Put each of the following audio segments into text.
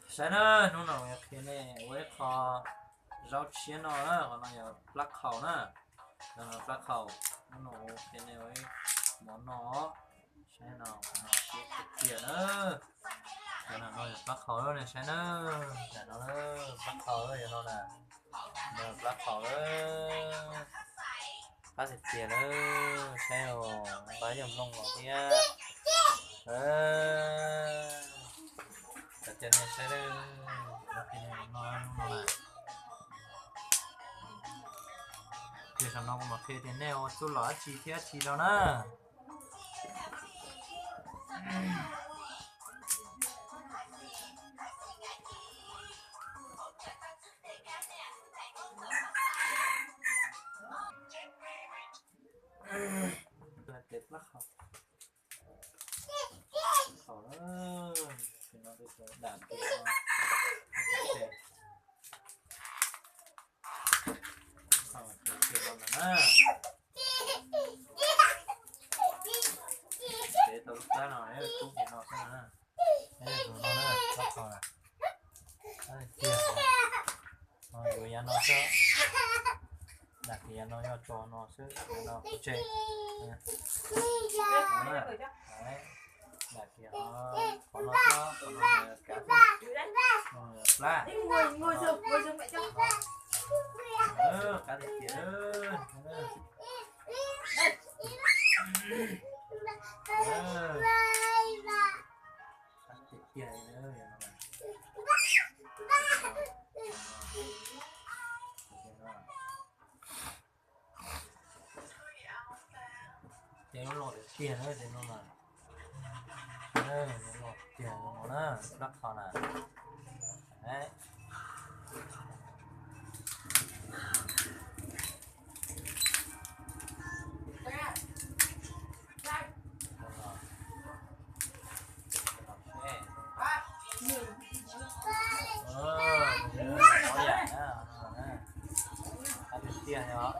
Saib na, hnub no kuv yuav qhia nej ua ib qho zaub tshiab noj na, qhov no yog plab qhaus na, plab qhaus. Hnub no kuv qhia nej ua ib mov noj, saib no, qhov no siab tiag tiag na. Cov no yog plab qhaus ne, saib na, tam no plab qhaus yog no na, no plab qhaus, qab tiag tiag na, saib os, npab yog nplooj los thiab. Cov no saib, no, qhia saum no kuv mam qhia tias nej ua txuj lom dab tsi thiab dab tsi rau na. Tes plab qhaus, qhaus, dam kiag no, qhaus kiag no na. Tes tau lub plab no, rub kiag no xwb na. Tus no na, plab qhaus na. Tiag, yuav yav no xwb. Dam kiag yav no yog tso no xwb, yav no kuv tseg. Dam kiag qhov no xwb, qhov no kav xwb. Plab. Qab tiag tiag. Qab tiag tiag li na. Ces lub loj tiag tiag na, ces no na. Loj tiag no na, plab qhaus na. Qab tiag tiag os.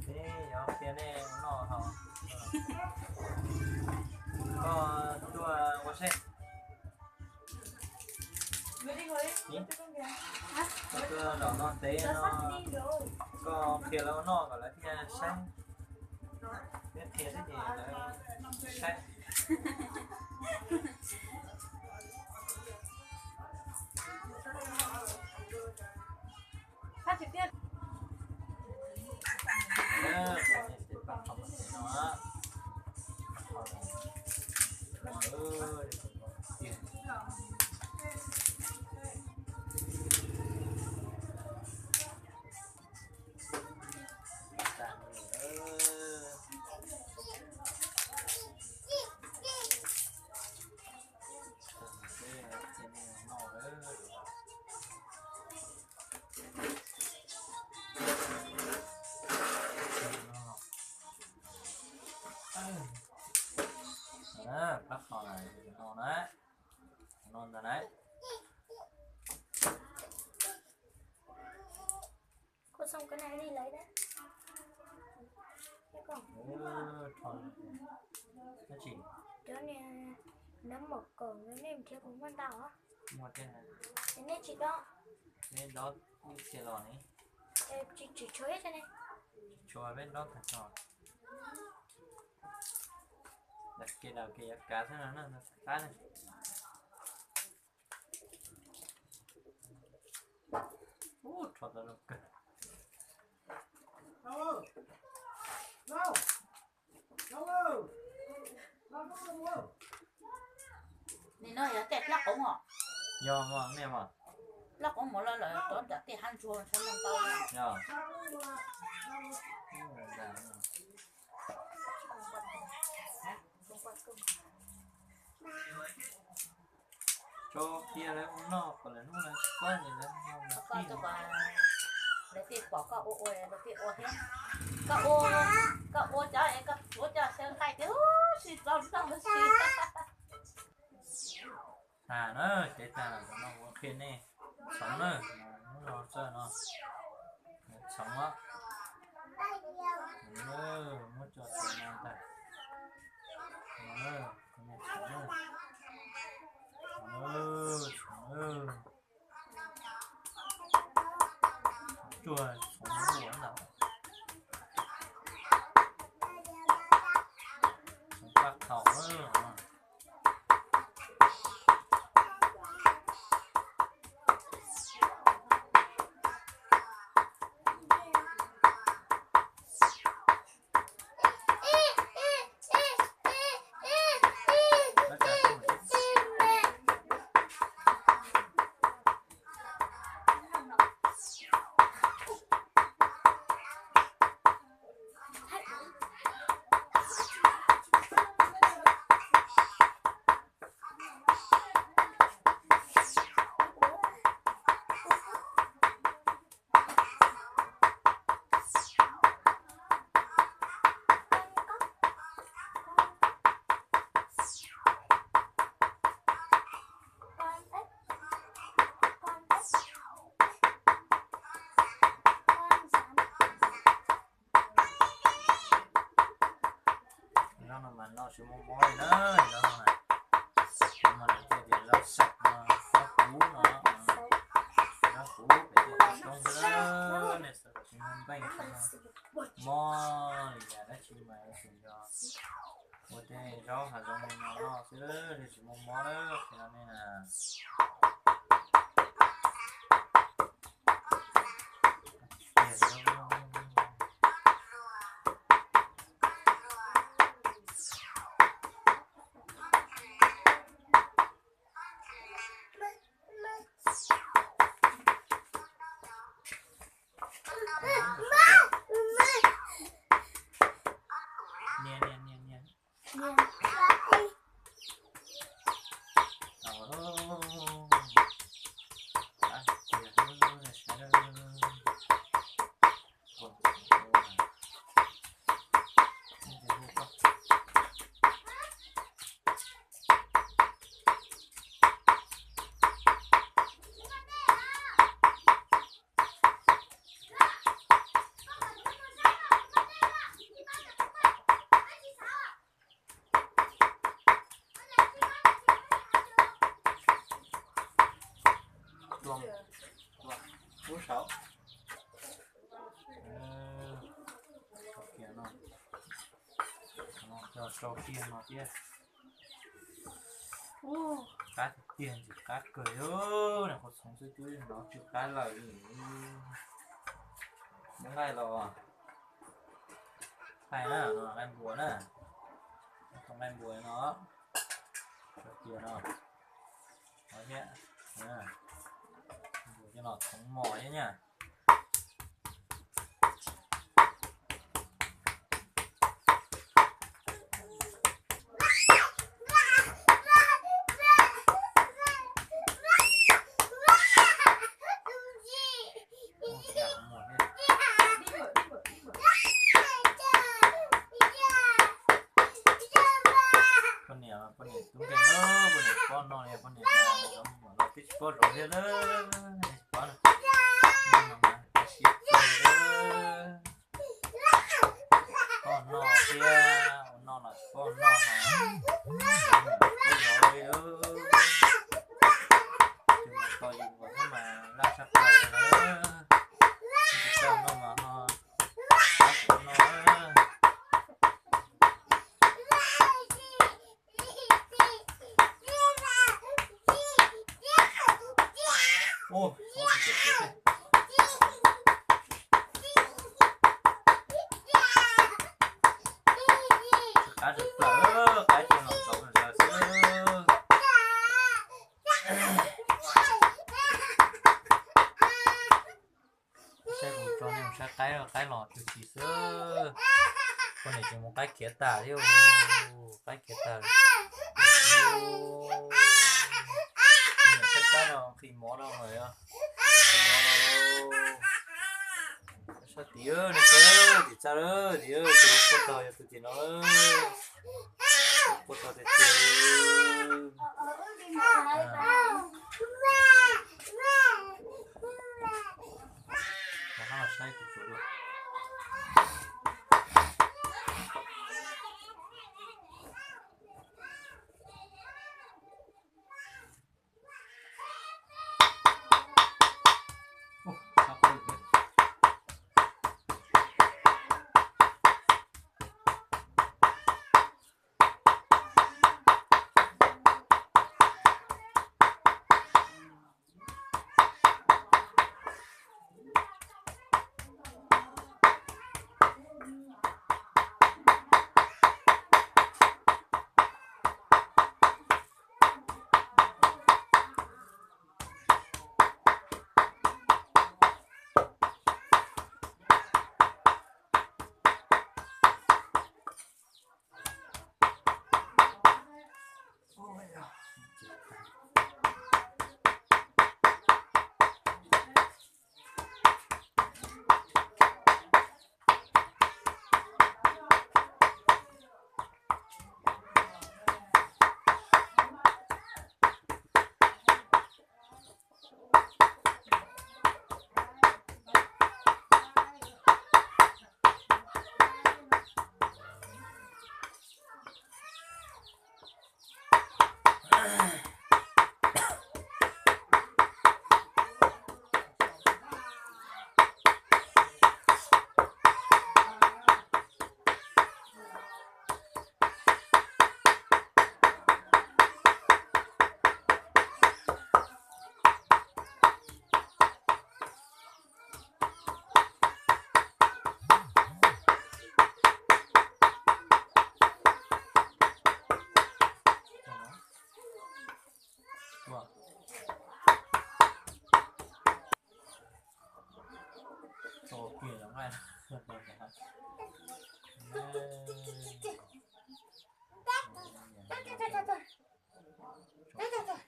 Peb yuav qhia nej noj hos. Koj tuaj ua seb. Koj tuaj zaum no teb no, koj qhia lawv ua noj kom lawv thiaj saib. Peb qhia thiab ces lawv saib. Plab qhaus no na, no ntawd na. Koj xoo koj na li lawm na. Cov niag nab mom kom nej nrhiav kuv muaj ntau os. Ces nej tsis dob. Tsis tshuav ib tse ne. Daws kiag daws kiag yuav kav xwb no na, qab na. Ub, rho tau zoo kawg. Nim no yog tej plab qoov os. Yog mas, nej mas. Plab qoov mus los lawm rov nram tej hav ntsuag sawv ntau. Yog. Tso qhia lawv ua noj kom lawv hnub no tsis paub ces lawv ua noj. Lawv thiaj pom koj ua ua, lawv thiaj ua thiab. Koj ua, koj ua cov es koj tsuav coj saw nqaij tias sib txog txog lawv sib. Tag na, cev tag lawm, no kuv qhia nej txhoov na, hnub no txawj no, txhoov os. Muab tso txhoov no ntag. Ruaj txhoov ua ntawd, txhoov faj thaum. Zaub no mas noj tsis muaj mob li na, zaub no na. Zaub no lawv thiaj tias zaub xeem no, zaub huv no, zaub huv pem tej qab roob xwb, nej xav kom tsis muaj npeej, tsis muaj mob li cas dab tsi mas yuav tsum yog ua tej zaub hav zoov li no noj xwb thiaj tsis muaj mob na, qhia nej na. Niam, niam, niam, niam. Tau lawm. Qab tiag, saib lawm. Tua, tua, tua saud. Ua kiag no, no coj rau kiag no thiab. Ub, qab tiag tiag, ntxim qab kawg li. Nws qhuav txhoov xwb twb hnov tsw qab lawm li. Muab nqaij los, nqaij na, nqaij npua na, nqaij npua no, tias no, no thiab, npua coj los txhoov mos thiab nyaj. Poj niam, poj niam tub nkeeg, poj niam pob no li, poj niam no twb tsis paub zov thiab na, tsis paub na. Pob no thiab, ua no los tsis paub noj mas, paub zov li. Tus mas tos yus nkaus thiab mas laj tshaj plaws li na. Tsis tau noj mas ho pab kuv noj. Ub, qab tshaj plaws, qab coj los txhoov ntawd xwb. Saib kuv tso nej mus saib qaib, qaib los tshwm sim xwb. Poj niam tseem mus qaib khiav tas li, qaib khiav tas li. Niam saib qaib no nqhis mov rau lawm, nqhis mov rau. Sab tim, nej saib tim txaj lawm, tim tus puag tog yog tus tim no, puag tog tiag tiag. Saib kuv tsuas dua.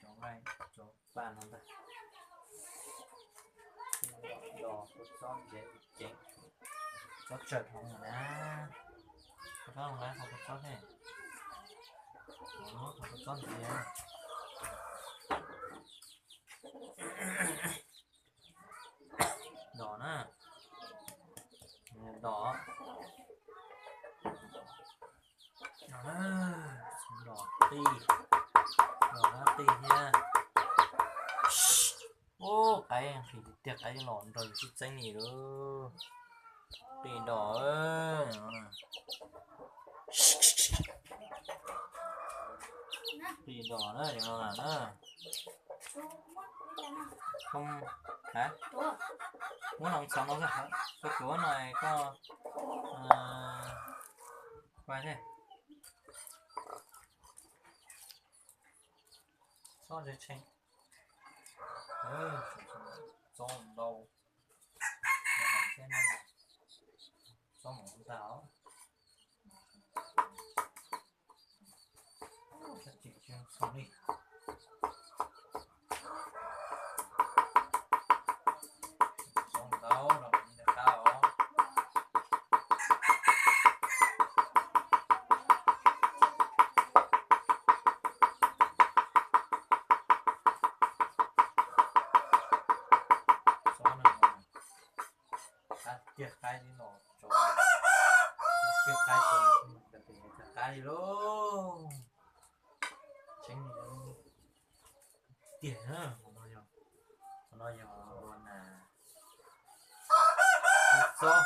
Cov nqaij, cov paj no ntag. Los kuv txob ntsev ceev, txob tsawg no na. Kuv txob los lawm, kuv txob thiab. Kuv txob ntsev. Dos na. Dos. Dos na, dos qij. Dos na qij thiab. Ub, qaib nqhis tiag tiag, qaib los nrog yus sib txeeb li lawm. Qij dos. Qij dos na, no na. Muab no ntxhov no, koj tuav no koj pais thiab. Txob ntse tshee. Txob ntau. Txob mus ntag os. Tsis tsis zoo li. Txob ntau los mus ntag os. Txob no, qab tiag qaib li no, txob tiag qaib, qab li lauj. Tseeb tiag na, qhov no yog, qhov no yog ua na, txob,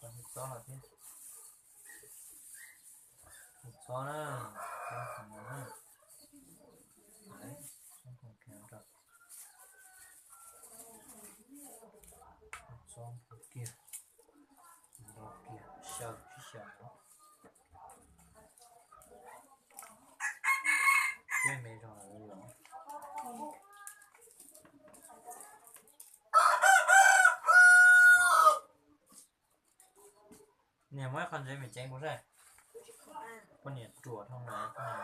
txob los thiab, txob na, txob no na, txob kiag, kiag xyaw sib xyaw no. Thiab me zog lawm os. Niam muab ib qho ntsev me ceev kuv saib. Poj niam ruam dhau lawm, poj niam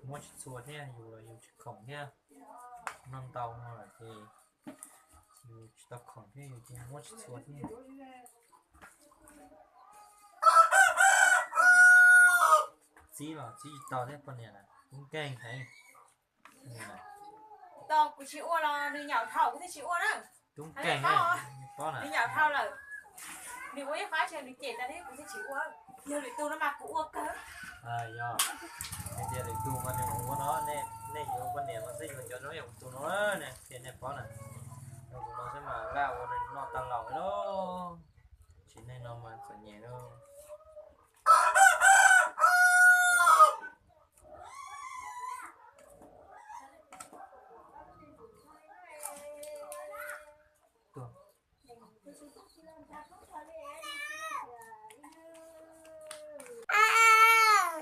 muab tsis txhua thiab, yus los yus tsis khoom thiab. Noj ntau no lawm ces yus tsis tau khoom thiab yus ces muab tsis txhua thiab. Txib los txib tsis tau thiab, poj niam na, tub nkeeg heev. Tau kuv tsis ua los nws nyaum dhau kuv thiaj tsis ua na. Tub nkeeg, nws nyaum dhau lawm. Nws ua ib qho ces nws cem tas thiab kuv thiaj tsis ua. Yog lwm tus no mas kuv ua kawg. Yog, tias lwm tus mas nws mus ua no, nej yuav poj niam mas xwb yuav cov no yog kuv tus no ne, ces nej paub na. Yog kuv no xwb mas laj ua nws noj tag laus li lauj. Tsis neeg no mas txom nyem lauj.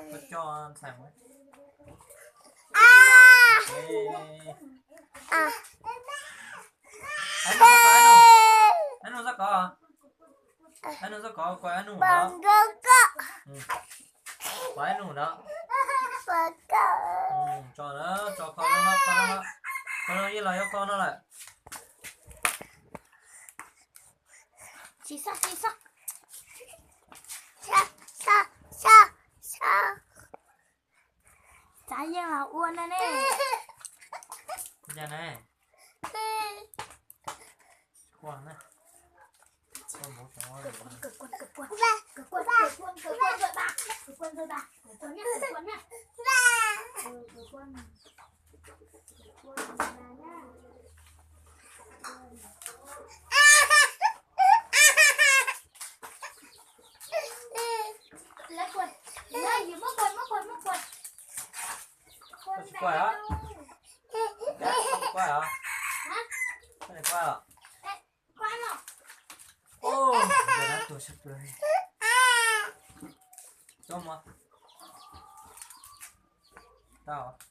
Koj coj ntxhais mus. Ab nus xab kov, ab nus xab kov, ab nus xab kov, koj ab nus ntawd. Koj ab nus ntawd. Tso na, tso kho no, kho no, kho no yeej los yuav kho no lawm. Tsis txhob, tsis txhob. Txav yeej los ua na ne. Ua cas ne? Ua na. Ua npau suav ua. Koj li kuaj los? Ub, tus sab pw. Coj mus. Tau.